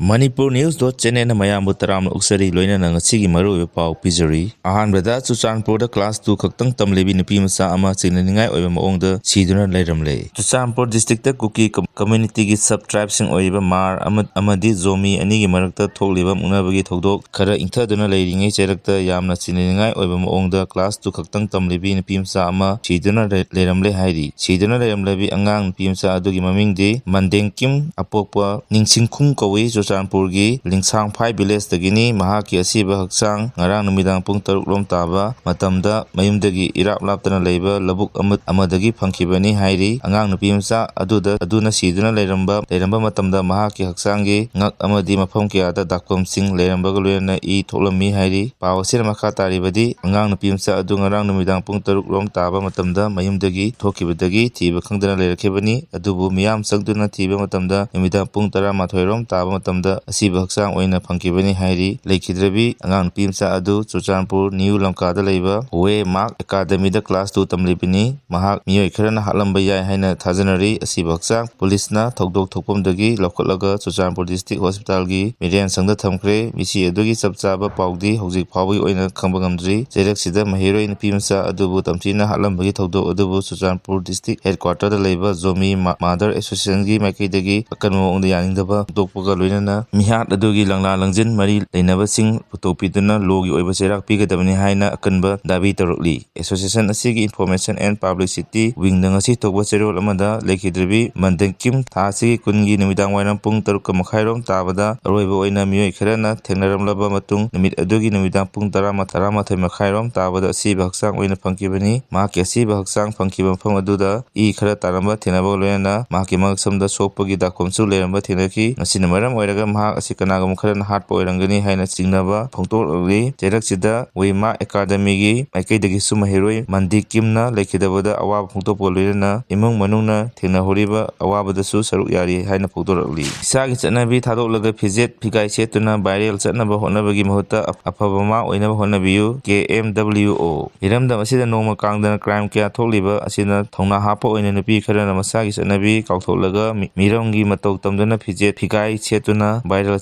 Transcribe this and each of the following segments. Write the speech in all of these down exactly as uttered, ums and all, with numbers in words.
Manipur News dot channelꯅ ꯃꯌꯥꯝꯕꯨ ꯇꯔꯥꯝꯅ ꯑꯣꯛꯆꯔꯤ, ꯂꯣꯏꯅꯅ ꯉꯁꯤꯒꯤ ꯃꯔꯨꯑꯣꯏꯕ ꯄꯥꯎ ꯄꯤꯖꯔꯤ꯫ ꯑꯍꯥꯟꯕꯗ ꯆꯨꯔꯆꯥꯟꯄꯨꯔꯗ class two ꯈꯛꯇꯪ ꯇꯝꯂꯤꯕꯤ ꯅꯨꯄꯤ ꯃꯆꯥ ꯑꯃ ꯆꯤꯡꯅꯅꯤꯡꯉꯥꯏ ꯑꯣꯏꯕ ꯃꯑꯣꯡꯗ ꯁꯤꯗꯨꯅ ꯂꯩꯔꯝꯂꯦ꯫ ꯆꯨꯔꯆꯥꯟꯄꯨꯔ districtꯇ ꯀꯨꯀꯤ com-, communityꯒꯤ sub tribeꯁꯤꯡ ꯑꯣꯏꯔꯤꯕ ꯃꯥꯔ ꯑꯃ-, ꯑꯃꯗꯤ ꯖꯣꯃꯤ ꯑꯅꯤꯒꯤ ꯃꯔꯛꯇ ꯊꯣꯛꯂꯤꯕ ꯃꯨꯛꯅꯕꯒꯤ ꯊꯧꯗꯣꯛ ꯈꯔ ꯏꯪꯊꯗꯨꯅ ꯂꯩꯔꯤꯉꯩ ꯆꯩꯔꯛꯇ ꯌꯥꯝꯅ ꯆꯤꯡꯅꯅꯤꯡꯉꯥꯏ ꯑꯣꯏꯕ ꯃꯑꯣꯡꯗ class two ꯈꯛꯇꯪ ꯇꯝꯂꯤꯕꯤ ꯅꯨꯄꯤ ꯃꯆꯥ ꯑꯃ ꯁꯤꯗꯨꯅ ꯂꯩ-, ꯂꯩꯔꯝꯂꯦ ꯍꯥꯏꯔꯤ꯫ ꯁꯤꯗꯨꯅ ꯂꯩꯔꯝꯂꯕꯤ ꯑꯉꯥꯡ ꯅꯨꯄꯤ ꯃꯆꯥ ꯑꯗꯨꯒꯤ ꯃꯃꯤꯡꯗꯤ ꯃꯟꯗꯦꯡꯀꯤꯝ, ꯑꯄꯣꯛꯄ ꯅꯤꯡꯁꯤꯡꯈꯨꯡ ꯀꯧꯏ, ꯆꯨꯔꯆꯥꯟꯄꯨꯔꯒꯤ ꯂꯤꯡꯁꯥꯡꯐꯥꯏ villageꯇꯒꯤꯅꯤ꯫ ꯃꯍꯥꯛꯀꯤ ꯑꯁꯤꯕ ꯍꯛꯆꯥꯡ ꯉꯔꯥꯡ ꯅꯨꯃꯤꯗꯥꯡ ꯄꯨꯡ ꯇꯔꯨꯛ ꯂꯣꯝ ꯇꯥꯕ ꯃꯇꯝꯗ ꯃꯌꯨꯝꯗꯒꯤ ꯏꯔꯥꯞ ꯂꯥꯞꯇꯅ ꯂꯩꯕ ꯂꯧꯕꯨꯛ ꯑꯃ-, ꯑꯃꯗꯒꯤ ꯐꯪꯈꯤꯕꯅꯤ ꯍꯥꯏꯔꯤ꯫ ꯑꯉꯥꯡ ꯅꯨꯄꯤ ꯃꯆꯥ ꯑꯗꯨꯗ, ꯑꯗꯨꯅ ꯁꯤꯗꯨꯅ ꯂꯩꯔꯝꯕ, ꯂꯩꯔꯝꯕ ꯃꯇꯝꯗ ꯃꯍꯥꯛꯀꯤ ꯍꯛꯆꯥꯡꯒꯤ ꯉꯛ ꯑꯃꯗꯤ ꯃꯐꯝ ꯀꯌꯥꯗ ꯗꯥꯛꯐꯝꯁꯤꯡ ꯂꯩꯔꯝꯕꯒ ꯂꯣꯏꯅꯅ ꯏ ꯊꯣꯛꯂꯝꯃꯤ ꯍꯥꯏꯔꯤ꯫ ꯄꯥꯎ ꯑꯁꯤꯅ ꯃꯈꯥ ꯇꯥꯔꯤꯕꯗꯤ, ꯑꯉꯥꯡ ꯅꯨꯄꯤ ꯃꯆꯥ ꯑꯗꯨ ꯉꯔꯥꯡ ꯅꯨꯃꯤꯗꯥꯡ ꯄꯨꯡ ꯇꯔꯨꯛ ꯔꯣꯝ ꯇꯥꯕ ꯃꯇꯝꯗ ꯃꯌꯨꯝꯗꯒꯤ ꯊꯣꯛꯈꯤꯕꯗꯒꯤ ꯊꯤꯕ ꯈꯪꯗꯅ ꯂꯩꯔꯛꯈꯤꯕꯅꯤ꯫ ꯑꯗꯨꯕꯨ ꯃꯤꯌꯥꯝ ꯆꯪꯗꯨꯅ ꯊꯤꯕ ꯃꯇꯝꯗ ꯅꯨꯃꯤꯗꯥꯡ ꯄꯨꯡ ꯇꯔꯥꯃꯥꯊꯣꯏ ꯔꯣꯝ ꯇꯥꯕ ꯃꯇꯝꯗ ꯑꯁꯤꯕ ꯍꯛꯆꯥꯡ ꯑꯣꯏꯅ ꯐꯪꯈꯤꯕꯅꯤ ꯍꯥꯏꯔꯤ꯫ ꯂꯩꯈꯤꯗ꯭ꯔꯕꯤ ꯑꯉꯥꯡ ꯅꯨꯄꯤ ꯃꯆꯥ ꯑꯗꯨ ꯆꯨꯔꯆꯥꯟꯄꯨꯔ ꯅ꯭ꯌꯨ ꯂꯝꯀꯥꯗ ꯂꯩꯕ ꯋꯦ ꯃꯥꯔꯛ ꯑꯦꯀꯥꯗꯃꯤꯗ class two ꯇꯝꯂꯤꯕꯅꯤ꯫ ꯃꯍꯥꯛ ꯃꯤꯑꯣꯏ ꯈꯔꯅ ꯍꯥꯠꯂꯝꯕ ꯌꯥꯏ ꯍꯥꯏꯅ ꯊꯥꯖꯅꯔꯤ꯫ ꯑꯁꯤꯕ ꯍꯛꯆꯥꯡ ꯄꯨꯂꯤꯁꯅ ꯊꯧꯗꯣꯛ ꯊꯣꯛꯐꯝꯗꯒꯤ ꯂꯧꯈꯠꯂꯒ ꯆꯨꯔꯆꯥꯟꯄꯨꯔ district hospitalꯒꯤ ꯃꯤꯔꯦꯟꯁꯪꯗ ꯊꯝꯈ꯭ꯔꯦ꯫ ꯃꯤꯁꯤ ꯑꯗꯨꯒꯤ ꯆꯞ ꯆꯥꯕ ꯄꯥꯎꯗꯤ ꯍꯧꯖꯤꯛ ꯐꯥꯎꯕꯒꯤ ꯑꯣꯏꯅ ꯈꯪꯕ ꯉꯝꯗ꯭ꯔꯤ꯫ ꯆꯩꯔꯛꯁꯤꯗ ꯃꯍꯩꯔꯣꯏ ꯅꯨꯄꯤ ꯃꯆꯥ ꯑꯗꯨꯕꯨ ꯇꯝꯊꯤꯅ ꯍꯥꯠꯂꯝꯕꯒꯤ ꯊꯧꯗꯣꯛ ꯑꯗꯨꯕꯨ ꯆꯨꯔꯆꯥꯟꯄꯨꯔ district headquarterꯗ ꯂꯩꯕ ꯖꯣꯃꯤ ꯃꯥ-, mother associationꯒꯤ ꯃꯥꯏꯀꯩꯗꯒꯤ ꯑꯀꯟꯕ ꯃꯑꯣꯡꯗ ꯌꯥꯅꯤꯡꯗꯕ ꯐꯣꯡꯗꯣꯛꯄꯒ ꯂꯣꯏꯅꯅ ꯃꯤꯍꯥꯠ ꯑꯗꯨꯒꯤ ꯂꯪꯂꯥ ꯂꯪꯖꯤꯟ ꯃꯔꯤ ꯂꯩꯅꯕꯁꯤꯡ ꯄꯨꯊꯣꯛꯄꯤꯗꯨꯅ lawꯒꯤ ꯑꯣꯏꯕ ꯆꯩꯔꯥꯛ ꯄꯤꯒꯗꯕꯅꯤ ꯍꯥꯏꯅ ꯑꯀꯟꯕ ꯗꯥꯕꯤ ꯇꯧꯔꯛꯂꯤ꯫ Association ꯑꯁꯤꯒꯤ Information and Publicity Wingꯅ ꯉꯁꯤ ꯊꯣꯛꯄ ꯆꯦꯔꯣꯜ ꯑꯃꯗ ꯂꯩꯈꯤꯗ꯭ꯔꯕꯤ ꯃꯟꯗꯦꯡꯀꯤꯝ ꯊꯥ ꯑꯁꯤꯒꯤ ꯀꯨꯟꯒꯤ ꯅꯨꯃꯤꯗꯥꯡ ꯋꯥꯏꯔꯝ ꯄꯨꯡ ꯇꯔꯨꯛꯀ ꯃꯈꯥꯏꯔꯣꯝ ꯇꯥꯕꯗ ꯑꯔꯣꯏꯕ ꯑꯣꯏꯅ ꯃꯤꯑꯣꯏ ꯈꯔꯅ ꯊꯦꯡꯅꯔꯝꯂꯕ ꯃꯇꯨꯡ ꯅꯨꯃꯤꯠ ꯑꯗꯨꯒꯤ ꯅꯨꯃꯤꯗꯥꯡ ꯄꯨꯡ ꯇꯔꯥ, ꯇꯔꯥꯃꯥꯊꯣꯏ ꯃꯈꯥꯏꯔꯣꯝ ꯇꯥꯕꯗ ꯑꯁꯤꯕ ꯍꯛꯆꯥꯡ ꯑꯣꯏꯅ ꯐꯪꯈꯤꯕꯅꯤ꯫ ꯃꯍꯥꯛꯀꯤ ꯑꯁꯤꯕ ꯍꯛꯆꯥꯡ ꯐꯪꯈꯤꯕ ꯃꯐꯝ ꯑꯗꯨꯗ ꯏ ꯈꯔ ꯇꯥꯔꯝꯕ ꯊꯦꯡꯅꯕꯒ ꯂꯣꯏꯅꯅ ꯃꯍꯥꯛꯀꯤ ꯃꯉꯛꯁꯝꯗ ꯁꯣꯛꯄꯒꯤ ꯗꯥꯛꯐꯝꯁꯨ ꯂꯩꯔꯝꯕ ꯊꯦꯡꯅꯈꯤ꯫ ꯃꯁꯤꯅ ꯃꯔꯝ ꯑꯣꯏꯔꯒ ꯃꯍꯥꯛ ꯑꯁꯤ ꯀꯅꯥꯒꯨꯝꯕ ꯈꯔꯅ ꯍꯥꯠꯄ ꯑꯣꯏꯔꯝꯒꯅꯤ ꯍꯥꯏꯅ ꯆꯤꯡꯅꯕ ꯐꯣꯡꯗꯣꯛꯂꯤ꯫ ꯆꯩꯔꯛꯁꯤꯗ ꯋꯦ ꯃꯥꯔꯛ ꯑꯦꯀꯥꯗꯃꯤꯒꯤ ꯃꯥꯏꯀꯩꯗꯒꯤꯁꯨ ꯃꯍꯩꯔꯣꯏ ꯃꯟꯗꯤ ꯀꯤꯝꯅ ꯂꯩꯈꯤꯗꯕꯗ ꯑꯋꯥꯕ ꯐꯣꯡꯗꯣꯛꯄꯒ ꯂꯣꯏꯅꯅ ꯏꯃꯨꯡ ꯃꯅꯨꯡꯅ ꯊꯦꯡꯅꯍꯧꯔꯤꯕ ꯑꯋꯥꯕꯗꯁꯨ ꯁꯔꯨꯛ ꯌꯥꯔꯤ ꯍꯥꯏꯅ ꯐꯣꯡꯗꯣꯔꯛꯂꯤ꯫ ꯏꯁꯥꯒꯤ ꯆꯠꯅꯕꯤ ꯊꯥꯗꯣꯛꯂꯒ ꯐꯤꯖꯦꯠ ꯐꯤꯒꯥꯏ ꯁꯦꯠꯇꯨꯅ viral ꯆꯠꯅꯕ ꯍꯣꯠꯅꯕꯒꯤ ꯃꯍꯨꯠꯇ ꯑꯐ-, ꯑꯐꯕ ꯃꯃꯥ ꯑꯣꯏꯅꯕ ꯍꯣꯠꯅꯕꯤꯌꯨ꯫ K M W O꯫ ꯏꯔꯝꯗꯝ ꯑꯁꯤꯗ ꯅꯣꯡꯃ ꯀꯥꯡꯗꯅ crime ꯀꯌꯥ ꯊꯣꯛꯂꯤꯕ ꯑꯁꯤꯅ ꯊꯧꯅꯥ ꯍꯥꯞꯄ ꯑꯣꯏꯅ ꯅꯨꯄꯤ ꯈꯔꯅ ꯃꯁꯥꯒꯤ ꯆꯠꯅꯕꯤ ꯀꯥꯎꯊꯣꯛꯂꯒ ꯃꯤ-, ꯃꯤꯔꯝꯒꯤ ꯃꯇꯧ ꯇꯝꯗꯨꯅ ꯐꯤꯖꯦꯠ ꯐꯤꯒꯥꯏ ꯁꯦꯠꯇꯨꯅ ꯅ viral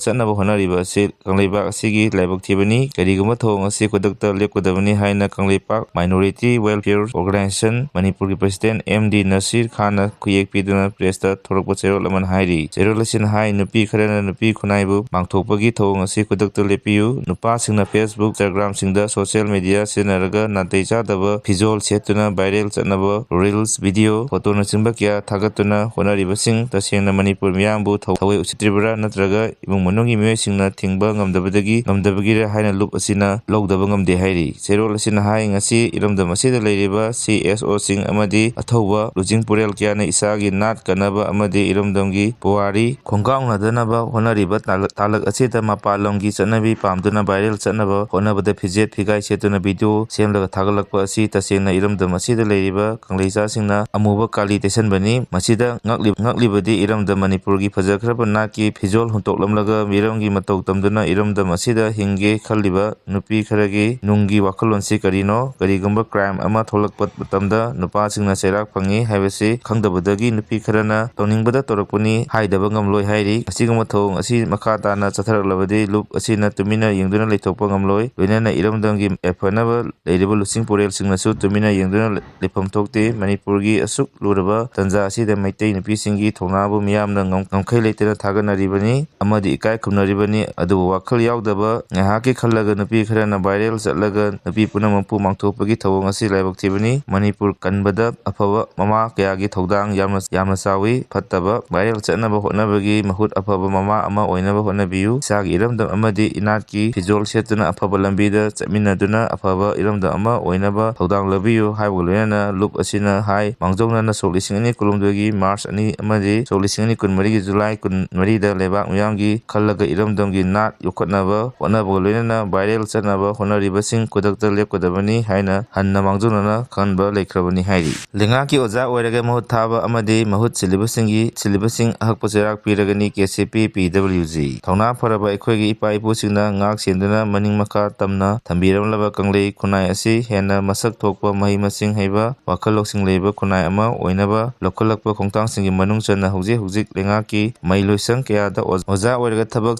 ꯆꯠꯅꯕ ꯍꯣꯠꯅꯔꯤꯕ ꯑꯁꯤ ꯀꯪꯂꯩꯄꯥꯛ ꯑꯁꯤꯒꯤ ꯂꯥꯏꯕꯛ ꯊꯤꯕꯅꯤ꯫ ꯀꯔꯤꯒꯨꯝꯕ ꯊꯧꯑꯣꯡ ꯑꯁꯤ ꯈꯨꯗꯛꯇ ꯂꯦꯞꯀꯗꯕꯅꯤ ꯍꯥꯏꯅ ꯀꯪꯂꯩꯄꯥꯛ Minority Welfare Organization ꯃꯅꯤꯄꯨꯔꯒꯤ president ꯑꯦꯝ ꯗꯤ ꯅꯁꯤꯔ ꯈꯥꯟꯅ ꯈꯨꯌꯦꯛ ꯄꯤꯗꯨꯅ press ꯇ ꯊꯣꯔꯛꯄ ꯆꯦꯔꯣꯜ ꯑꯃꯅ ꯍꯥꯏꯔꯤ꯫ ꯆꯦꯔꯣꯜ ꯑꯁꯤꯅ ꯍꯥꯏ, ꯅꯨꯄꯤ ꯈꯔꯅ ꯅꯨꯄꯤ ꯈꯨꯟꯅꯥꯏꯕꯨ ꯃꯥꯡꯊꯣꯛꯄꯒꯤ ꯊꯧꯑꯣꯡ ꯑꯁꯤ ꯈꯨꯗꯛꯇ ꯂꯦꯞꯄꯤꯌꯨ꯫ ꯅꯨꯄꯥꯁꯤꯡꯅ Facebook, Instagram ꯁꯤꯡꯗ social media ꯁꯤꯖꯤꯟꯅꯔꯒ ꯅꯥꯇꯩ ꯆꯥꯗꯕ ꯐꯤꯖꯣꯜ ꯁꯦꯠꯇꯨꯅ viral ꯆꯠꯅꯕ reels, video, photo ꯅꯆꯤꯡꯕ ꯀꯌꯥ ꯊꯥꯒꯠꯇꯨꯅ ꯍꯣꯠꯅꯔꯤꯕꯁꯤꯡ ꯇꯁꯦꯡꯅ ꯃꯅꯤꯄꯨꯔ ꯃꯤꯌꯥꯝꯕꯨ ꯊꯧ-, ꯊꯑꯣꯏ ꯎꯁꯤꯠꯇ꯭ꯔꯤꯕ꯭ꯔꯥ ꯅꯠꯇ꯭ꯔꯒ ꯏꯃꯨꯡ ꯃꯅꯨꯡꯒꯤ ꯃꯤꯑꯣꯏꯁꯤꯡꯅ ꯊꯤꯡꯕ ꯉꯝꯗꯕꯗꯒꯤ, ꯉꯝꯗꯕꯒꯤꯔ ꯍꯥꯏꯅ ꯂꯨꯞ ꯑꯁꯤꯅ ꯂꯧꯗꯕ ꯉꯝꯗꯦ ꯍꯥꯏꯔꯤ꯫ ꯆꯦꯔꯣꯜ ꯑꯁꯤꯅ ꯍꯥꯏ, ꯉꯁꯤ ꯏꯔꯝꯗꯝ ꯑꯁꯤꯗ ꯂꯩꯔꯤꯕ ꯁꯤ ꯑꯦꯁ ꯑꯣꯁꯤꯡ ꯑꯃꯗꯤ ꯑꯊꯧꯕ ꯂꯨꯆꯤꯡ ꯄꯨꯔꯦꯜ ꯀꯌꯥꯅ ꯏꯁꯥꯒꯤ ꯅꯥꯠ ꯀꯟꯅꯕ ꯑꯃꯗꯤ ꯏꯔꯝꯗꯝꯒꯤ ꯄꯨꯋꯥꯔꯤ ꯈꯣꯡꯒꯥꯎꯅꯗꯅꯕ ꯍꯣꯠꯅꯔꯤꯕ ꯇꯥꯂꯛ-, ꯇꯥꯂꯛ ꯑꯁꯤꯗ ꯃꯄꯥꯟ ꯂꯝꯒꯤ ꯆꯠꯅꯕꯤ ꯄꯥꯝꯗꯨꯅ viral ꯆꯠꯅꯕ ꯍꯣꯠꯅꯕꯗ ꯐꯤꯖꯦꯠ ꯐꯤꯒꯥꯏ ꯁꯦꯠꯇꯨꯅ video ꯁꯦꯝꯂꯒ ꯊꯥꯒꯠꯂꯛꯄ ꯑꯁꯤ ꯇꯁꯦꯡꯅ ꯏꯔꯝꯗꯝ ꯑꯁꯤꯗ ꯂꯩꯔꯤꯕ ꯀꯪꯂꯩꯆꯥꯁꯤꯡꯅ ꯑꯃꯨꯕ ꯀꯥꯂꯤ ꯇꯩꯁꯟꯕꯅꯤ꯫ ꯃꯁꯤꯗ ꯉꯛꯂꯤ-, ꯉꯛꯂꯤꯕꯗꯤ ꯏꯔꯝꯗꯝ ꯃꯅꯤꯄꯨꯔꯒꯤ ꯐꯖꯈ꯭ꯔꯕ ꯅꯥꯠꯀꯤ ꯐꯤꯖꯣꯜ ꯍꯨꯟꯇꯣꯛꯂꯝꯂꯒ ꯃꯤꯔꯝꯒꯤ ꯃꯇꯧ ꯇꯝꯗꯨꯅ ꯏꯔꯝꯗꯝ ꯑꯁꯤꯗ ꯍꯤꯡꯒꯦ ꯈꯜꯂꯤꯕ ꯅꯨꯄꯤ ꯈꯔꯒꯤ ꯅꯨꯡꯒꯤ ꯋꯥꯈꯜꯂꯣꯟꯁꯤ ꯀꯔꯤꯅꯣ? ꯀꯔꯤꯒꯨꯝꯕ crime ꯑꯃ ꯊꯣꯛꯂꯛꯄ ꯃꯇꯝꯗ ꯅꯨꯄꯥꯁꯤꯡꯅ ꯆꯩꯔꯥꯛ ꯐꯪꯉꯤ ꯍꯥꯏꯕꯁꯤ ꯈꯪꯗꯕꯗꯒꯤ ꯅꯨꯄꯤ ꯈꯔꯅ ꯇꯧꯅꯤꯡꯕꯗ ꯇꯧꯔꯛꯄꯅꯤ ꯍꯥꯏꯗꯕ ꯉꯝꯂꯣꯏ ꯍꯥꯏꯔꯤ꯫ ꯑꯁꯤꯒꯨꯝꯕ ꯊꯧꯑꯣꯡ ꯑꯁꯤ ꯃꯈꯥ ꯇꯥꯅ ꯆꯠꯊꯔꯛꯂꯕꯗꯤ ꯂꯨꯞ ꯑꯁꯤꯅ ꯇꯨꯃꯤꯟꯅ ꯌꯦꯡꯗꯨꯅ ꯂꯩꯊꯣꯛꯄ ꯉꯝꯂꯣꯏ꯫ ꯂꯣꯏꯅꯅ ꯏꯔꯝꯗꯝꯒꯤ ꯌꯥꯏꯐꯅꯕ ꯂꯩꯔꯤꯕ ꯂꯨꯆꯤꯡ ꯄꯨꯔꯦꯜꯁꯤꯡꯅꯁꯨ ꯇꯨꯃꯤꯟꯅ ꯌꯦꯡꯗꯨꯅ ꯂꯩꯐꯝ ꯊꯣꯛꯇꯦ꯫ ꯃꯅꯤꯄꯨꯔꯒꯤ ꯑꯁꯨꯛ ꯂꯨꯔꯕ ꯇꯟꯖꯥ ꯑꯁꯤꯗ ꯃꯩꯇꯩ ꯅꯨꯄꯤꯁꯤꯡꯒꯤ ꯊꯧꯅꯥꯕꯨ ꯃꯤꯌꯥꯝꯅ ꯉꯝ-, ꯉꯝꯈꯩ ꯂꯩꯇꯅ ꯊꯥꯒꯠꯅꯔꯤꯕꯅꯤ ꯑꯃꯗꯤ ꯏꯀꯥꯏ ꯈꯨꯝꯅꯔꯤꯕꯅꯤ꯫ ꯑꯗꯨꯕꯨ ꯋꯥꯈꯜ ꯌꯥꯎꯗꯕ ꯉꯥꯏꯍꯥꯛꯀꯤ ꯈꯜꯂꯒ ꯅꯨꯄꯤ ꯈꯔꯅ viral ꯆꯠꯂꯒ ꯅꯨꯄꯤ ꯄꯨꯝꯅꯃꯛꯄꯨ ꯃꯥꯡꯊꯣꯛꯄꯒꯤ ꯊꯧꯑꯣꯡ ꯑꯁꯤ ꯂꯥꯏꯕꯛ ꯊꯤꯕꯅꯤ꯫ ꯃꯅꯤꯄꯨꯔ ꯀꯟꯕꯗ ꯑꯐꯕ ꯃꯃꯥ ꯀꯌꯥꯒꯤ ꯊꯧꯗꯥꯡ ꯌꯥꯝꯅ, ꯌꯥꯝꯅ ꯆꯥꯎꯏ꯫ ꯐꯠꯇꯕ viral ꯆꯠꯅꯕ ꯍꯣꯠꯅꯕꯒꯤ ꯃꯍꯨꯠ ꯑꯐꯕ ꯃꯃꯥ ꯑꯃ ꯑꯣꯏꯅꯕ ꯍꯣꯠꯅꯕꯤꯌꯨ꯫ ꯏꯁꯥꯒꯤ ꯏꯔꯝꯗꯝ ꯑꯃꯗꯤ ꯏꯅꯥꯠꯀꯤ ꯐꯤꯖꯣꯜ ꯁꯦꯠꯇꯨꯅ ꯑꯐꯕ ꯂꯝꯕꯤꯗ ꯆꯠꯃꯤꯟꯅꯗꯨꯅ ꯑꯐꯕ ꯏꯔꯝꯗꯝ ꯑꯃ ꯑꯣꯏꯅꯕ ꯊꯧꯗꯥꯡ ꯂꯧꯕꯤꯌꯨ ꯍꯥꯏꯕꯒ ꯂꯣꯏꯅꯅ ꯂꯨꯞ ꯑꯁꯤꯅ ꯍꯥꯏ, ꯃꯥꯡꯖꯧꯅꯅ ꯁꯣꯛ ꯂꯤꯁꯤꯡ ꯑꯅꯤ ꯀꯨꯟꯍꯨꯝꯗꯣꯏꯒꯤ ꯃꯥꯔꯆ ꯑꯅꯤ ꯑꯃꯗꯤ ꯁꯣꯛ ꯂꯤꯁꯤꯡ ꯑꯅꯤ ꯀꯨꯟꯃꯔꯤꯒꯤ ꯖꯨꯂꯥꯏ ꯀꯨꯟꯃꯔꯤꯗ ꯂꯩꯕꯥꯛ ꯃꯤꯌꯥꯝꯒꯤ ꯈꯜꯂꯒ ꯏꯔꯝꯗꯝꯒꯤ ꯅꯥꯠ ꯌꯣꯛꯈꯠꯅꯕ ꯍꯣꯠꯅꯕꯒ ꯂꯣꯏꯅꯅ viral ꯆꯠꯅꯕ ꯍꯣꯠꯅꯔꯤꯕꯁꯤꯡ ꯈꯨꯗꯛꯇ ꯂꯦꯞꯀꯗꯕꯅꯤ ꯍꯥꯏꯅ ꯍꯟꯅ ꯃꯥꯡꯖꯧꯅꯅ ꯈꯟꯕ ꯂꯩꯈ꯭ꯔꯕꯅꯤ ꯍꯥꯏꯔꯤ꯫ ꯂꯩꯉꯥꯛꯀꯤ ꯑꯣꯖꯥ ꯑꯣꯏꯔꯒ ꯃꯍꯨꯠ ꯊꯥꯕ ꯑꯃꯗꯤ ꯃꯍꯨꯠ ꯁꯤꯜꯂꯤꯕꯁꯤꯡꯒꯤ, ꯁꯤꯜꯂꯤꯕꯁꯤꯡ ꯑꯍꯛꯄ ꯆꯩꯔꯥꯛ ꯄꯤꯔꯒꯅꯤ ꯀꯦ ꯁꯤ ꯄꯤ ꯄꯤ ꯗꯕ꯭ꯂꯤꯎ ꯖꯤ꯫ ꯊꯧꯅꯥ ꯐꯔꯕ ꯑꯩꯈꯣꯏꯒꯤ ꯏꯄꯥ ꯏꯄꯨꯁꯤꯡꯅ ꯉꯥꯛ ꯁꯦꯟꯗꯨꯅ ꯃꯅꯤꯡ ꯃꯈꯥ ꯇꯝꯅ ꯊꯝꯕꯤꯔꯝꯂꯕ ꯀꯪꯂꯩ ꯈꯨꯟꯅꯥꯏ ꯑꯁꯤ ꯍꯦꯟꯅ ꯃꯁꯛ ꯊꯣꯛꯄ, ꯃꯍꯩ ꯃꯁꯤꯡ ꯍꯩꯕ, ꯋꯥꯈꯜ ꯂꯧꯁꯤꯡ ꯂꯩꯕ ꯈꯨꯟꯅꯥꯏ ꯑꯃ ꯑꯣꯏꯅꯕ ꯂꯧꯈꯠꯂꯛꯄ ꯈꯣꯡꯊꯥꯡꯁꯤꯡꯒꯤ ꯃꯅꯨꯡ ꯆꯟꯅ ꯍꯧꯖꯤꯛ ꯍꯧꯖꯤꯛ ꯂꯩꯉꯥꯛꯀꯤ ꯃꯍꯩ ꯂꯣꯏꯁꯪ ꯀꯌꯥꯗ ꯑꯣꯖꯥ ꯑꯣꯖꯥ ꯑꯣꯏꯔꯒ ꯊꯕꯛ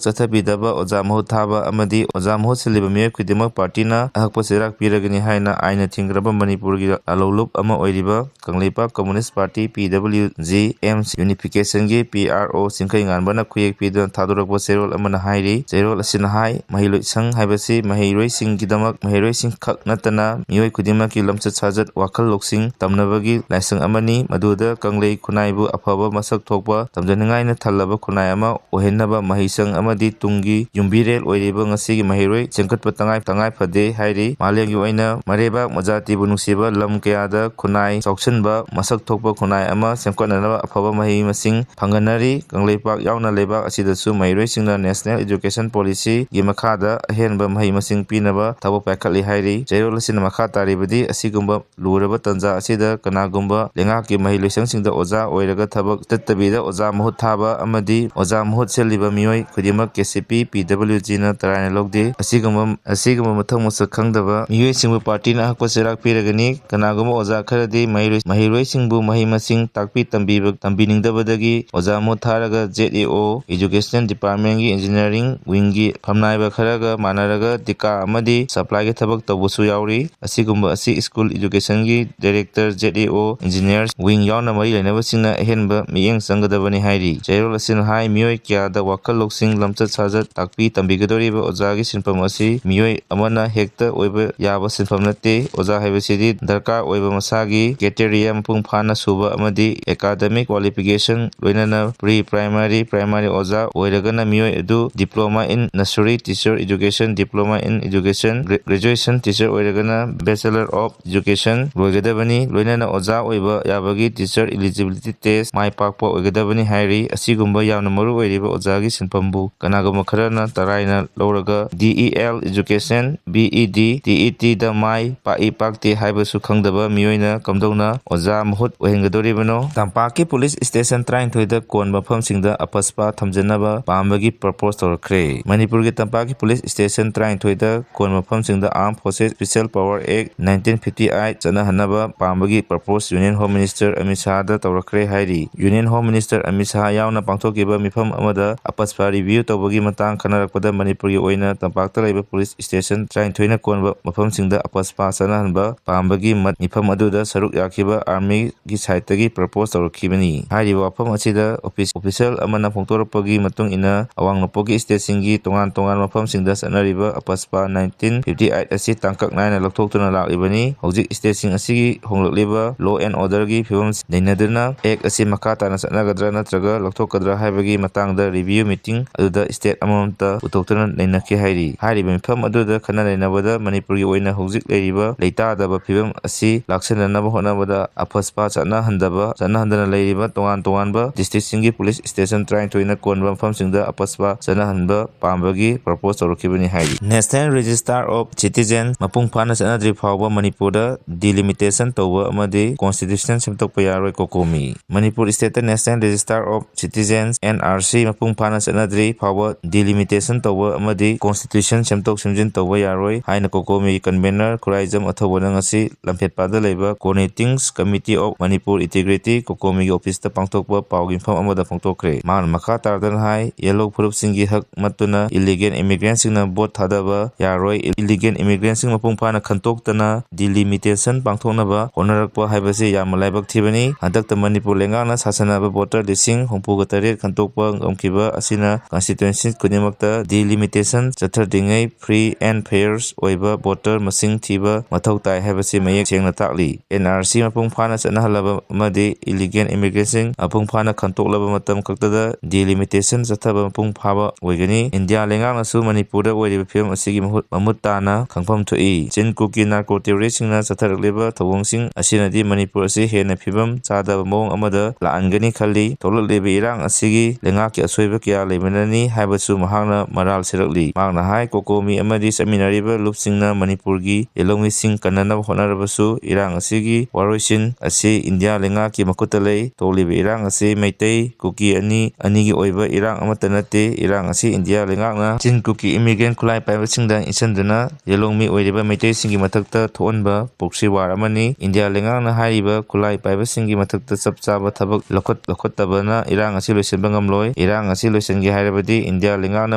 ꯆꯠꯊꯕꯤꯗꯕ, ꯑꯣꯖꯥ ꯃꯍꯨꯠ ꯊꯥꯕ ꯑꯃꯗꯤ ꯑꯣꯖꯥ ꯃꯍꯨꯠ ꯁꯤꯜꯂꯤꯕ ꯃꯤꯑꯣꯏ ꯈꯨꯗꯤꯡꯃꯛ ꯄꯥꯔꯇꯤꯅ ꯑꯍꯛꯄ ꯆꯩꯔꯥꯛ ꯄꯤꯔꯒꯅꯤ ꯍꯥꯏꯅ ꯑꯥꯏꯟꯅ ꯊꯤꯡꯈ꯭ꯔꯕ ꯃꯅꯤꯄꯨꯔꯒꯤ ꯂꯥꯂꯣꯡꯂꯨꯞ ꯑꯃ ꯑꯣꯏꯔꯤꯕ Kangleipak communist party, P W G M ꯌꯨꯅꯤꯐꯤꯀꯦꯁꯟꯒꯤ ꯄꯤ ꯑꯥꯔ ꯑꯣ ꯆꯤꯡꯈꯩꯉꯥꯟꯕꯅ ꯈꯨꯌꯦꯛ ꯄꯤꯗꯨꯅ ꯊꯥꯗꯣꯔꯛꯄ ꯆꯦꯔꯣꯜ ꯑꯃꯅ ꯍꯥꯏꯔꯤ꯫ ꯆꯦꯔꯣꯜ ꯑꯁꯤꯅ ꯍꯥꯏ, ꯃꯍꯩꯂꯣꯏꯁꯪ ꯍꯥꯏꯕꯁꯤ ꯃꯍꯩꯔꯣꯏꯁꯤꯡꯒꯤꯗꯃꯛ, ꯃꯍꯩꯔꯣꯏꯁꯤꯡ ꯈꯛ ꯅꯠꯇꯅ ꯃꯤꯑꯣꯏ ꯈꯨꯗꯤꯡꯃꯛꯀꯤ ꯂꯝꯆꯠ ꯁꯥꯖꯠ, ꯋꯥꯈꯜ ꯂꯧꯁꯤꯡ ꯇꯝꯅꯕꯒꯤ ꯂꯥꯏꯁꯪ ꯑꯃꯅꯤ꯫ ꯃꯗꯨꯗ ꯀꯪꯂꯩ ꯈꯨꯟꯅꯥꯏꯕꯨ ꯑꯐꯕ, ꯃꯁꯛ ꯊꯣꯛꯄ, ꯇꯝꯖꯅꯤꯡꯉꯥꯏꯅ ꯊꯜꯂꯕ ꯈꯨꯟꯅꯥꯏ ꯑꯃ ꯑꯣꯏꯍꯟꯅꯕ ꯃꯍꯩꯁꯪ ꯑꯃꯗꯤ ꯇꯨꯡꯒꯤ ꯌꯨꯝꯕꯤꯔꯦꯜ ꯑꯣꯏꯔꯤꯕ ꯉꯁꯤꯒꯤ ꯃꯍꯩꯔꯣꯏ ꯁꯦꯝꯒꯠꯄ ꯇꯉꯥꯏ, ꯇꯉꯥꯏ ꯐꯗꯦ ꯍꯥꯏꯔꯤ꯫ ꯃꯥꯂꯦꯝꯒꯤ ꯑꯣꯏꯅ ꯃꯔꯩꯕꯥꯛ ꯃꯖꯥꯇꯤꯕꯨ ꯅꯨꯡꯁꯤꯕ ꯂꯝ ꯀꯌꯥꯗ ꯈꯨꯟꯅꯥꯏ ꯆꯥꯎꯁꯤꯟꯕ, ꯃꯁꯛ ꯊꯣꯛꯄ ꯈꯨꯟꯅꯥꯏ ꯑꯃ ꯁꯦꯝꯒꯠꯅꯅꯕ ꯑꯐꯕ ꯃꯍꯩ ꯃꯁꯤꯡ ꯐꯪꯍꯟꯅꯔꯤ꯫ ꯀꯪꯂꯩꯄꯥꯛ ꯌꯥꯎꯅ ꯂꯩꯕꯥꯛ ꯑꯁꯤꯗꯁꯨ ꯃꯍꯩꯔꯣꯏꯁꯤꯡꯅ National Education Policyꯒꯤ ꯃꯈꯥꯗ ꯑꯍꯦꯟꯕ ꯃꯍꯩ ꯃꯁꯤꯡ ꯄꯤꯅꯕ ꯊꯕꯛ ꯄꯥꯏꯈꯠꯂꯤ ꯍꯥꯏꯔꯤ꯫ ꯆꯦꯔꯣꯜ ꯑꯁꯤꯅ ꯃꯈꯥ ꯇꯥꯔꯤꯕꯗꯤ, ꯑꯁꯤꯒꯨꯝꯕ ꯂꯨꯔꯕ ꯇꯥꯟꯖꯥ ꯑꯁꯤꯗ ꯀꯅꯥꯒꯨꯝꯕ ꯂꯩꯉꯥꯛꯀꯤ ꯃꯍꯩꯂꯣꯏꯁꯪꯁꯤꯡꯗ ꯑꯣꯖꯥ ꯑꯣꯏꯔꯒ ꯊꯕꯛ ꯆꯠꯇꯕꯤꯗ ꯑꯣꯖꯥ ꯃꯍꯨꯠ ꯊꯥꯕ ꯑꯃꯗꯤ ꯑꯣꯖꯥ ꯃꯍꯨꯠ ꯁꯤꯜꯂꯤꯕ ꯃꯤꯑꯣꯏ ꯈꯨꯗꯤꯡꯃꯛ ꯀꯦ ꯁꯤ ꯄꯤ, ꯄꯤ ꯗꯕ꯭ꯂꯤꯎ ꯖꯤꯅ ꯇꯔꯥꯏꯅ ꯂꯧꯗꯦ꯫ ꯑꯁꯤꯒꯨꯝꯕ, ꯑꯁꯤꯒꯨꯝꯕ ꯃꯊꯛ ꯃꯁꯛ ꯈꯪꯗꯕ ꯃꯤꯑꯣꯏꯁꯤꯡꯕꯨ ꯄꯥꯔꯇꯤꯅ ꯑꯍꯛꯄ ꯆꯩꯔꯥꯛ ꯄꯤꯔꯒꯅꯤ꯫ ꯀꯅꯥꯒꯨꯝꯕ ꯑꯣꯖꯥ ꯈꯔꯗꯤ ꯃꯍꯩꯔꯣꯏ-, ꯃꯍꯩꯔꯣꯏꯁꯤꯡꯕꯨ ꯃꯍꯩ ꯃꯁꯤꯡ ꯇꯥꯛꯄꯤ ꯇꯝꯕꯤꯕ, ꯇꯝꯕꯤꯅꯤꯡꯗꯕꯗꯒꯤ ꯑꯣꯖꯥ ꯃꯍꯨꯠ ꯊꯥꯔꯒ ꯖꯦꯠ ꯑꯦ ꯑꯣ, Education Departmentꯒꯤ Engineering Wingꯒꯤ ꯐꯝꯅꯥꯏꯕ ꯈꯔꯒ ꯃꯥꯟꯅꯔꯒ ꯗꯤꯀꯥ ꯑꯃꯗꯤ supplyꯒꯤ ꯊꯕꯛ ꯇꯧꯕꯁꯨ ꯌꯥꯎꯔꯤ꯫ ꯑꯁꯤꯒꯨꯝꯕ ꯑꯁꯤ School Educationꯒꯤ Director, ꯖꯦꯠ ꯑꯦ ꯑꯣ, Engineers Wing ꯌꯥꯎꯅ ꯃꯔꯤ ꯂꯩꯅꯕꯁꯤꯡꯅ ꯑꯍꯦꯟꯕ ꯃꯤꯠꯌꯦꯡ ꯆꯪꯒꯗꯕꯅꯤ ꯍꯥꯏꯔꯤ꯫ ꯆꯦꯔꯣꯜ ꯑꯁꯤꯅ ꯍꯥꯏ, ꯃꯤꯑꯣꯏ ꯀꯌꯥꯗ ꯋꯥꯈꯜ ꯂꯧꯁꯤꯡ, ꯂꯝꯆꯠ ꯁꯥꯖꯠ ꯇꯥꯛꯄꯤ ꯇꯝꯕꯤꯒꯗꯧꯔꯤꯕ ꯑꯣꯖꯥꯒꯤ ꯁꯤꯟꯐꯝ ꯑꯁꯤ ꯃꯤꯑꯣꯏ ꯑꯃꯅ ꯍꯦꯛꯇ ꯑꯣꯏꯕ ꯌꯥꯕ ꯁꯤꯟꯐꯝ ꯅꯠꯇꯦ꯫ ꯑꯣꯖꯥ ꯍꯥꯏꯕꯁꯤꯗꯤ ꯗꯔꯀꯥꯔ ꯑꯣꯏꯕ ꯃꯁꯥꯒꯤ criteria ꯃꯄꯨꯡ ꯐꯥꯅ ꯁꯨꯕ ꯑꯃꯗꯤ academic qualification ꯂꯣꯏꯅꯅ pre primary, primary ꯑꯣꯖꯥ ꯑꯣꯏꯔꯒꯅ ꯃꯤꯑꯣꯏ ꯑꯗꯨ Diploma in Nursery Teacher Education, Diploma in Education, Gra-, Graduation Teacher ꯑꯣꯏꯔꯒꯅ Bachelor of Education ꯂꯣꯏꯒꯗꯕꯅꯤ꯫ ꯂꯣꯏꯅꯅ ꯑꯣꯖꯥ ꯑꯣꯏꯕ ꯌꯥꯕꯒꯤ Teacher Eligibility Test ꯃꯥꯏ ꯄꯥꯛꯄ ꯑꯣꯏꯒꯗꯕꯅꯤ ꯍꯥꯏꯔꯤ꯫ ꯑꯁꯤꯒꯨꯝꯕ ꯌꯥꯝꯅ ꯃꯔꯨ ꯑꯣꯏꯔꯤꯕ ꯑꯣꯖꯥꯒꯤ ꯁꯤꯟꯐꯝꯕꯨ ꯀꯅꯥꯒꯨꯝꯕ ꯈꯔꯅ ꯇꯔꯥꯏꯅ ꯂꯧꯔꯒ D E L Education, B E D, T E Tꯗ ꯃꯥꯏ ꯄꯥꯛꯏ ꯄꯥꯛꯇꯦ ꯍꯥꯏꯕꯁꯨ ꯈꯪꯗꯕ ꯃꯤꯑꯣꯏꯅ ꯀꯝꯗꯧꯅ ꯑꯣꯖꯥ ꯃꯍꯨꯠ ꯑꯣꯏꯍꯟꯒꯗꯧꯔꯤꯕꯅꯣ? ꯇꯝꯄꯥꯛꯀꯤ police station ꯇꯔꯥꯅꯤꯊꯣꯏꯗ ꯀꯣꯟ ꯃꯐꯝꯁꯤꯡꯗ ꯑꯄꯁꯄꯥ ꯊꯝꯖꯅꯕ ꯄꯥꯝꯕꯒꯤ propose ꯇꯧꯔꯛꯈ꯭ꯔꯦ꯫ ꯃꯅꯤꯄꯨꯔꯒꯤ ꯇꯝꯄꯥꯛꯀꯤ police station ꯇꯔꯥꯅꯤꯊꯣꯏꯗ ꯀꯣꯟ ꯃꯐꯝꯁꯤꯡꯗ Armed Forces Special Power Act nineteen fifty eight ꯆꯠꯅꯍꯟꯅꯕ ꯄꯥꯝꯕꯒꯤ propose Union Home Minister Amit ꯁꯥꯍꯗ ꯇꯧꯔꯛꯈ꯭ꯔꯦ ꯍꯥꯏꯔꯤ꯫ Union Home Minister Amit Shah ꯌꯥꯎꯅ ꯄꯥꯡꯊꯣꯛꯈꯤꯕ ꯃꯤꯐꯝ ꯑꯃꯗ ꯑꯄꯁꯄꯥ review ꯇꯧꯕꯒꯤ ꯃꯇꯥꯡ ꯈꯟꯅꯔꯛꯄꯗ ꯃꯅꯤꯄꯨꯔꯒꯤ ꯑꯣꯏꯅ ꯇꯝꯄꯥꯛꯇ ꯂꯩꯕ ꯄꯨꯂꯤꯁ station ꯇꯔꯥꯅꯤꯊꯣꯏꯅ ꯀꯣꯟꯕ ꯃꯐꯝꯁꯤꯡꯗ ꯑꯄꯁꯄꯥ ꯆꯠꯅꯍꯟꯕ ꯄꯥꯝꯕꯒꯤ ꯃꯠ-, ꯃꯤꯐꯝ ꯑꯗꯨꯗ ꯁꯔꯨꯛ ꯌꯥꯈꯤꯕ army ꯒꯤ side ꯇꯒꯤ propose ꯇꯧꯔꯛꯈꯤꯕꯅꯤ꯫ ꯍꯥꯏꯔꯤꯕ ꯋꯥꯐꯝ ꯑꯁꯤꯗ office, official ꯑꯃꯅ ꯐꯣꯡꯗꯣꯔꯛꯄꯒꯤ ꯃꯇꯨꯡ ꯏꯟꯅ, ꯑꯋꯥꯡ ꯅꯣꯡꯄꯣꯛꯀꯤ state ꯁꯤꯡꯒꯤ ꯇꯣꯉꯥꯟ ꯇꯣꯉꯥꯟꯕ ꯃꯐꯝꯁꯤꯡꯗ ꯆꯠꯅꯔꯤꯕ ꯑꯄꯁꯄꯥ nineteen fifty eight ꯑꯁꯤ ꯇꯥꯡꯀꯛ ꯅꯥꯏꯅ ꯂꯧꯊꯣꯛꯇꯨꯅ ꯂꯥꯛꯂꯤꯕꯅꯤ꯫ ꯍꯧꯖꯤꯛ state ꯁꯤꯡ ꯑꯁꯤꯒꯤ ꯍꯣꯡꯂꯛꯂꯤꯕ law and order ꯒꯤ ꯐꯤꯕꯝ ꯅꯩꯅꯗꯨꯅ act ꯑꯁꯤ ꯃꯈꯥ ꯇꯥꯅ ꯆꯠꯅꯒꯗ꯭ꯔꯥ ꯅꯠꯇ꯭ꯔꯒ ꯂꯧꯊꯣꯛꯀꯗ꯭ꯔꯥ ꯍꯥꯏꯕꯒꯤ ꯃꯇꯥꯡꯗ review meeting ꯑꯗꯨꯗ state ꯑꯃꯃꯝꯇ ꯄꯨꯊꯣꯛꯇꯨꯅ ꯅꯩꯅꯈꯤ ꯍꯥꯏꯔꯤ꯫ ꯍꯥꯏꯔꯤꯕ ꯃꯤꯐꯝ ꯑꯗꯨꯗ ꯈꯟꯅ ꯅꯩꯅꯕꯗ ꯃꯅꯤꯄꯨꯔꯒꯤ ꯑꯣꯏꯅ ꯍꯧꯖꯤꯛ ꯂꯩꯔꯤꯕ ꯂꯩꯇꯥꯗꯕ ꯐꯤꯕꯝ ꯑꯁꯤ ꯂꯥꯛꯁꯤꯟꯅꯅꯕ ꯍꯣꯠꯅꯕꯗ ꯑꯄꯁꯄꯥ ꯆꯠꯅꯍꯟꯗꯕ, ꯆꯠꯅꯍꯟꯗꯅ ꯂꯩꯔꯤꯕ ꯇꯣꯉꯥꯟ ꯇꯣꯉꯥꯟꯕ district ꯁꯤꯡꯒꯤ police station ꯇꯔꯥꯅꯤꯊꯣꯏꯅ ꯀꯣꯟꯕ ꯃꯐꯝꯁꯤꯡꯗ ꯑꯄꯁꯄꯥ ꯆꯠꯅꯍꯟꯕ ꯄꯥꯝꯕꯒꯤ propose ꯇꯧꯔꯛꯈꯤꯕꯅꯤ ꯍꯥꯏꯔꯤ꯫ National Register of Citizens ꯃꯄꯨꯡ ꯐꯥꯅ ꯆꯠꯅꯗ꯭ꯔꯤ ꯐꯥꯎꯕ ꯃꯅꯤꯄꯨꯔꯗ delimitation ꯇꯧꯕ ꯑꯃꯗꯤ constitution ꯁꯦꯝꯗꯣꯛꯄ ꯌꯥꯔꯣꯏ, ꯀꯣꯀꯣꯃꯤ꯫ ꯃꯅꯤꯄꯨꯔ state ꯇ National Register of Citizens, N R C, ꯃꯄꯨꯡ ꯐꯥꯅ ꯆꯠꯅꯗ꯭ꯔꯤ ꯐꯥꯎꯕ delimitation ꯇꯧꯕ ꯑꯃꯗꯤ constitution ꯁꯦꯝꯗꯣꯛ ꯁꯦꯝꯖꯤꯟ ꯇꯧꯕ ꯌꯥꯔꯣꯏ ꯍꯥꯏꯅ ꯀꯣꯀꯣꯃꯤꯒꯤ convener ꯈꯨꯔꯥꯏꯖꯝ ꯑꯊꯧꯕꯅ ꯉꯁꯤ ꯂꯝꯐꯦꯠꯄꯥꯗ ꯂꯩꯕ Coordinating Committee of Manipur Integrity, ꯀꯣꯀꯣꯃꯤꯒꯤ office ꯇ ꯄꯥꯡꯊꯣꯛꯄ ꯄꯥꯎꯒꯤ ꯃꯤꯐꯝ ꯑꯃꯗ ꯐꯣꯡꯗꯣꯛꯈ꯭ꯔꯦ꯫ ꯃꯍꯥꯛꯅ ꯃꯈꯥ ꯇꯥꯔꯗꯨꯅ ꯍꯥꯏ, ꯌꯦꯜꯂꯧ ꯐꯨꯔꯨꯞꯁꯤꯡꯒꯤ ꯍꯛ ꯃꯠꯇꯨꯅ illegal immigrant ꯁꯤꯡꯅ vote ꯊꯥꯗꯕ ꯌꯥꯔꯣꯏ꯫ Illegal immigrant ꯁꯤꯡ ꯃꯄꯨꯡ ꯐꯥꯅ ꯈꯟꯇꯣꯛꯇꯅ delimitation ꯄꯥꯡꯊꯣꯛꯅꯕ ꯍꯣꯠꯅꯔꯛꯄ ꯍꯥꯏꯕꯁꯤ ꯌꯥꯝꯅ ꯂꯥꯏꯕꯛ ꯊꯤꯕꯅꯤ꯫ ꯍꯟꯗꯛꯇ ꯃꯅꯤꯄꯨꯔ ꯂꯩꯉꯥꯛꯅ ꯁꯥꯁꯟꯅꯕ voter ꯂꯤꯁꯤꯡ ꯍꯨꯝꯐꯨꯒ ꯇꯔꯦꯠ ꯈꯟꯇꯣꯛꯄ ꯉꯝꯈꯤꯕ ꯑꯁꯤꯅ constituency ꯈꯨꯗꯤꯡꯃꯛꯇ delimitation ꯆꯠꯊꯗ꯭ꯔꯤꯉꯩ free and fair ꯑꯣꯏꯕ voter ꯃꯁꯤꯡ ꯊꯤꯕ ꯃꯊꯧ ꯇꯥꯏ ꯍꯥꯏꯕꯁꯤ ꯃꯌꯦꯛ ꯁꯦꯡꯅ ꯇꯥꯛꯂꯤ꯫ N R C ꯃꯄꯨꯡ ꯐꯥꯅ ꯆꯠꯅꯍꯜꯂꯕ ꯑꯃꯗꯤ illegal immigrant ꯁꯤꯡ ꯃꯄꯨꯡ ꯐꯥꯅ ꯈꯟꯇꯣꯛꯂꯕ ꯃꯇꯝ ꯈꯛꯇꯗ delimitation ꯆꯠꯊꯕ ꯃꯄꯨꯡ ꯐꯥꯕ ꯑꯣꯏꯒꯅꯤ꯫ ꯏꯟꯗꯤꯌꯥ ꯂꯩꯉꯥꯛꯅꯁꯨ ꯃꯅꯤꯄꯨꯔꯗ ꯑꯣꯏꯔꯤꯕ ꯐꯤꯕꯝ ꯑꯁꯤꯒꯤ ꯃꯍꯨꯠ, ꯃꯃꯨꯠ ꯇꯥꯅ ꯈꯪꯐꯝ ꯊꯣꯛꯏ꯫ ꯆꯤꯟ ꯀꯨꯀꯤ narco terrorist ꯁꯤꯡꯅ ꯆꯠꯊꯔꯛꯂꯤꯕ ꯊꯧꯑꯣꯡꯁꯤꯡ ꯑꯁꯤꯅꯗꯤ ꯃꯅꯤꯄꯨꯔ ꯑꯁꯤ ꯍꯦꯟꯅ ꯐꯤꯕꯝ ꯆꯥꯗꯕ ꯃꯑꯣꯡ ꯑꯃꯗ ꯂꯥꯛꯍꯟꯒꯅꯤ ꯈꯜꯂꯤ꯫ ꯊꯣꯛꯂꯛꯂꯤꯕ ꯏꯔꯥꯡ ꯑꯁꯤꯒꯤ ꯂꯩꯉꯥꯛꯀꯤ ꯑꯁꯣꯏꯕ ꯀꯌꯥ ꯂꯩꯕꯅꯅꯤ ꯍꯥꯏꯕꯁꯨ ꯃꯍꯥꯛꯅ ꯃꯔꯥꯜ ꯁꯤꯔꯛꯂꯤ꯫ ꯃꯍꯥꯛꯅ ꯍꯥꯏ, ꯀꯣꯀꯣꯃꯤ ꯑꯃꯗꯤ ꯆꯠꯃꯤꯟꯅꯔꯤꯕ ꯂꯨꯞꯁꯤꯡꯅ ꯃꯅꯤꯄꯨꯔꯒꯤ ꯌꯦꯜꯍꯧꯃꯤꯁꯤꯡ ꯀꯟꯅꯅꯕ ꯍꯣꯠꯅꯔꯕꯁꯨ ꯏꯔꯥꯡ ꯑꯁꯤꯒꯤ ꯋꯥꯔꯣꯏꯁꯤꯟ ꯑꯁꯤ ꯏꯟꯗꯤꯌꯥ ꯂꯩꯉꯥꯛꯀꯤ ꯃꯈꯨꯠꯇ ꯂꯩ꯫ ꯊꯣꯛꯂꯤꯕ ꯏꯔꯥꯡ ꯑꯁꯤ ꯃꯩꯇꯩ, ꯀꯨꯀꯤ ꯑꯅꯤ, ꯑꯅꯤꯒꯤ ꯑꯣꯏꯕ ꯏꯔꯥꯡ ꯑꯃꯠꯇ ꯅꯠꯇꯦ꯫ ꯏꯔꯥꯡ ꯑꯁꯤ ꯏꯟꯗꯤꯌꯥ ꯂꯩꯉꯥꯛꯅ ꯆꯤꯟ ꯀꯨꯀꯤ immigrant ꯈꯨꯠꯂꯥꯏ ꯄꯥꯏꯕꯁꯤꯡꯗ ꯏꯟꯁꯤꯟꯗꯨꯅ ꯌꯦꯜꯍꯧꯃꯤ ꯑꯣꯏꯔꯤꯕ ꯃꯩꯇꯩꯁꯤꯡꯒꯤ ꯃꯊꯛꯇ ꯊꯣꯛꯍꯟꯕ proxy war ꯑꯃꯅꯤ꯫ ꯏꯟꯗꯤꯌꯥ ꯂꯩꯉꯥꯛꯅ ꯍꯥꯏꯔꯤꯕ ꯈꯨꯠꯂꯥꯏ ꯄꯥꯏꯕꯁꯤꯡꯒꯤ ꯃꯊꯛꯇ ꯆꯞ ꯆꯥꯕ ꯊꯕꯛ ꯂꯧꯈꯠ-, ꯂꯧꯈꯠꯇꯕꯅ ꯏꯔꯥꯡ ꯑꯁꯤ ꯂꯣꯏꯁꯤꯟꯕ ꯉꯝꯂꯣꯏ꯫ ꯏꯔꯥꯡ ꯃꯁꯤ ꯂꯣꯏꯁꯤꯟꯒꯦ ꯍꯥꯏꯔꯕꯗꯤ ꯏꯟꯗꯤꯌꯥ ꯂꯩꯉꯥꯛꯅ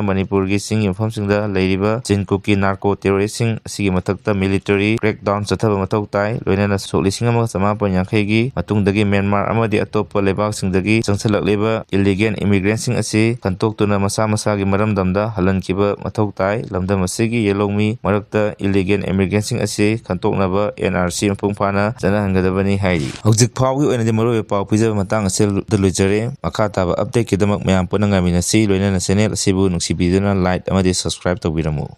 ꯃꯅꯤꯄꯨꯔꯒꯤ ꯆꯤꯡꯒꯤ ꯃꯐꯝꯁꯤꯡꯗ ꯂꯩꯔꯤꯕ ꯆꯤꯟ ꯀꯨꯀꯤ ꯅꯥꯔꯀꯣ ꯇꯦꯔꯣꯔꯤꯁ꯭ꯠꯁꯤꯡ ꯑꯁꯤꯒꯤ ꯃꯊꯛꯇ ꯃꯤꯂꯤꯇꯔꯤ ꯀ꯭ꯔꯦꯛꯗꯥꯎꯟ ꯆꯠꯊꯕ ꯃꯊꯧ ꯇꯥꯏ꯫ ꯂꯣꯏꯅꯅ ꯁꯣꯛ ꯂꯤꯁꯤꯡ ꯑꯃꯒ ꯆꯃꯥꯄꯟ ꯌꯥꯡꯈꯩꯒꯤ ꯃꯇꯨꯡꯗꯒꯤ ꯃ꯭ꯌꯥꯟꯃꯥꯔ ꯑꯃꯗꯤ ꯑꯇꯣꯞꯄ ꯂꯩꯕꯥꯛꯁꯤꯡꯗꯒꯤ ꯆꯪꯁꯤꯜꯂꯛꯂꯤꯕ ꯏꯂꯤꯒꯦꯜ ꯏꯃꯤꯒ꯭ꯔꯦꯟꯠꯁꯤꯡ ꯑꯁꯤ ꯈꯟꯇꯣꯛꯇꯨꯅ ꯃꯁꯥ ꯃꯁꯥꯒꯤ ꯃꯔꯝꯗꯝꯗ ꯍꯜꯍꯟꯈꯤꯕ ꯃꯊꯧ ꯇꯥꯏ꯫ ꯂꯝꯗꯝ ꯑꯁꯤꯒꯤ ꯌꯦꯜꯍꯧꯃꯤ ꯃꯔꯛꯇ ꯏꯂꯤꯒꯦꯜ ꯏꯃꯤꯒ꯭ꯔꯦꯟꯠꯁꯤꯡ ꯑꯁꯤ ꯈꯟꯇꯣꯛꯅꯕ ꯑꯦꯟ ꯑꯥꯔ ꯁꯤ ꯃꯄꯨꯡ ꯐꯥꯅ ꯆꯠꯅꯍꯟꯒꯗꯕꯅꯤ ꯍꯥꯏꯔꯤ꯫ ꯍꯧꯖꯤꯛ ꯐꯥꯎꯒꯤ ꯑꯣꯏꯅꯗꯤ ꯃꯔꯨꯑꯣꯏꯕ ꯄꯥꯎ ꯄꯤꯖꯕ ꯃꯇꯥꯡ ꯑꯁꯤꯗ ꯂꯣꯏꯖꯔꯦ꯫ ꯃꯈꯥ ꯇꯥꯕ ꯑꯞꯗꯦꯠꯀꯤꯗꯃꯛ ꯃꯌꯥꯝ ꯄꯨꯟꯅ ꯉꯥꯏꯃꯤꯟꯅꯁꯤ꯫ ꯂꯣꯏꯅꯅ ꯆꯦꯅꯦꯜ ꯑꯁꯤꯕꯨ ꯅꯨꯡꯁꯤꯕꯤꯗꯨꯅ ꯂꯥꯏꯛ ꯑꯃꯗꯤ ꯁꯕꯁꯀ꯭ꯔꯥꯏꯕ ꯇꯧꯕꯤꯔꯝꯃꯨ꯫